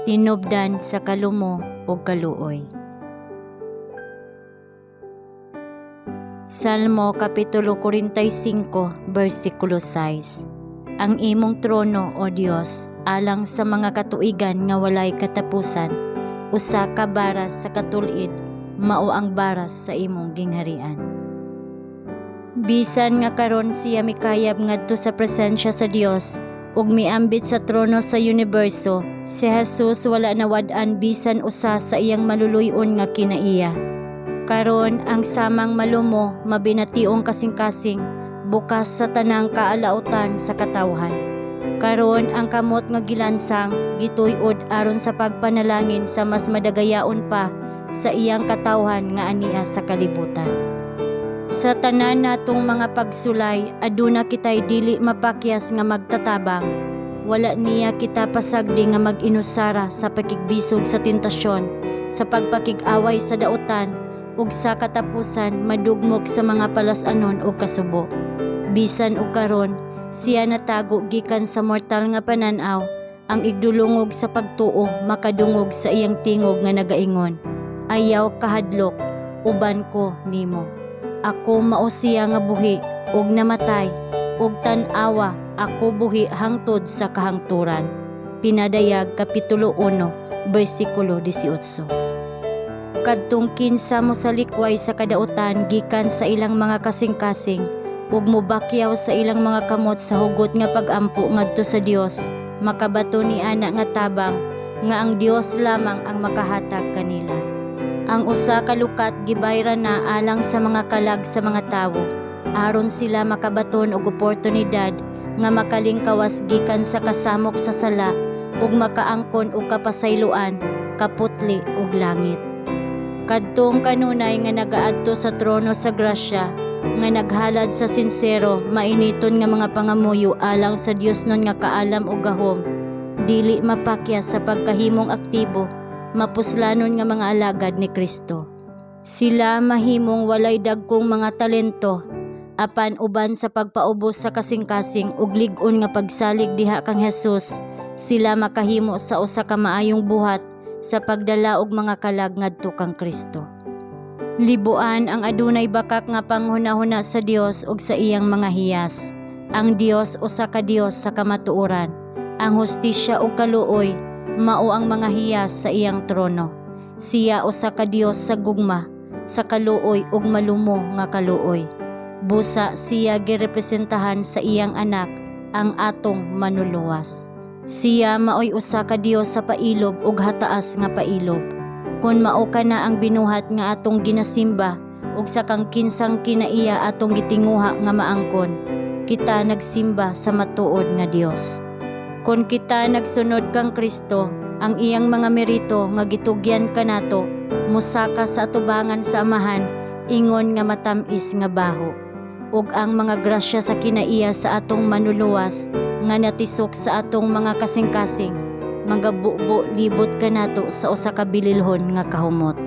Tinubdan sa kalumo ug kaluoy. Salmo kapitulo 45 bersikulo 6. Ang imong trono, O Dios, alang sa mga katuigan nga walay katapusan, usa ka baras sa katul-id mao ang baras sa imong gingharian. Bisan nga karon siya mikayab ngadto sa presensya sa Dios ug miambit sa trono sa universo, si Jesus wala nawad-an bisan usa sa iyang maluluy-on nga kinaiya. Karon ang samang malumo, mabinationg kasing-kasing bukas sa tanang kaalautan sa katawhan. Karon ang kamot nga gilansang gituy-od aron sa pagpanalangin sa mas madagayaon pa sa iyang katawhan nga ania sa kalibutan. Sa tanan natong mga pagsulay, aduna kitay dili mapakyas nga magtatabang. Wala niya kita pasagdi nga mag-inusara sa pakigbisog sa tentasyon, sa pagpakig-away sa dautan, ug sa katapusan madugmok sa mga palas-anon ug kasubo. Bisan og karon, siya natago gikan sa mortal nga panan-aw, ang igdulungog sa pagtuo makadungog sa iyang tingog nga nagaingon, "Ayaw kahadlok, uban ko nimo. Ako mao siya nga buhi ug namatay, ug tan-awa, ako buhi hangtod sa kahangturan." Pinadayag kapitulo 1 bersikulo 18. Kadtong kinsa mosalikway sa kadautan gikan sa ilang mga kasing-kasing ug mobakyaw sa ilang mga kamot sa hugot nga pag-ampo ngadto sa Dios, makabato ni ana nga tabang nga ang Dios lamang ang makahatag kanila. Ang usa ka lukat gibayran na alang sa mga kalag sa mga tawo aron sila makabaton og oportunidad nga makalingkawas gikan sa kasamok sa sala ug makaangkon og kapasayloan, kaputli ug langit. Kadtong kanunay nga nagaadto sa trono sa grasya nga naghalad sa sinsero, mainiton nga mga pangamuyo alang sa Diosnon nga kaalam ug gahom, dili mapakyas sa pagkahimong aktibo, mapuslanon nga mga alagad ni Kristo. Sila mahimong walay dagkong mga talento, apan uban sa pagpaubos sa kasing-kasing ug lig-on nga pagsalig diha kang Jesus, sila makahimo sa usa ka maayong buhat sa pagdala og mga kalag ngadto kang Kristo. Libuan ang adunay bakak nga panghunahuna sa Dios ug sa iyang mga hiyas. Ang Dios usa ka Dios sa kamatuoran. Ang hustisya ug kaluoy mao ang mga hiyas sa iyang trono. Siya usa ka Dios sa gugma, sa kaluoy ug malumo nga kaluoy. Busa siya girepresentahan sa iyang anak, ang atong Manluluwas. Siya maoy usa ka Dios sa pailob ug hataas nga pailob. Kon mao kana ang binuhat nga atong ginasimba ug sa kang kinsang kinaiya atong gitinguha nga maangkon, kita nagsimba sa matuod nga Dios. Kon kita nagsunod kang Kristo, ang iyang mga merito nga gitugyan kanato mosaka sa atubangan sa Amahan ingon nga matam-is nga baho. Ug ang mga grasya sa kinaiya sa atong Manluluwas nga natisok sa atong mga kasing-kasing magabubo libot kanato sa usa ka bililhon nga kahumot.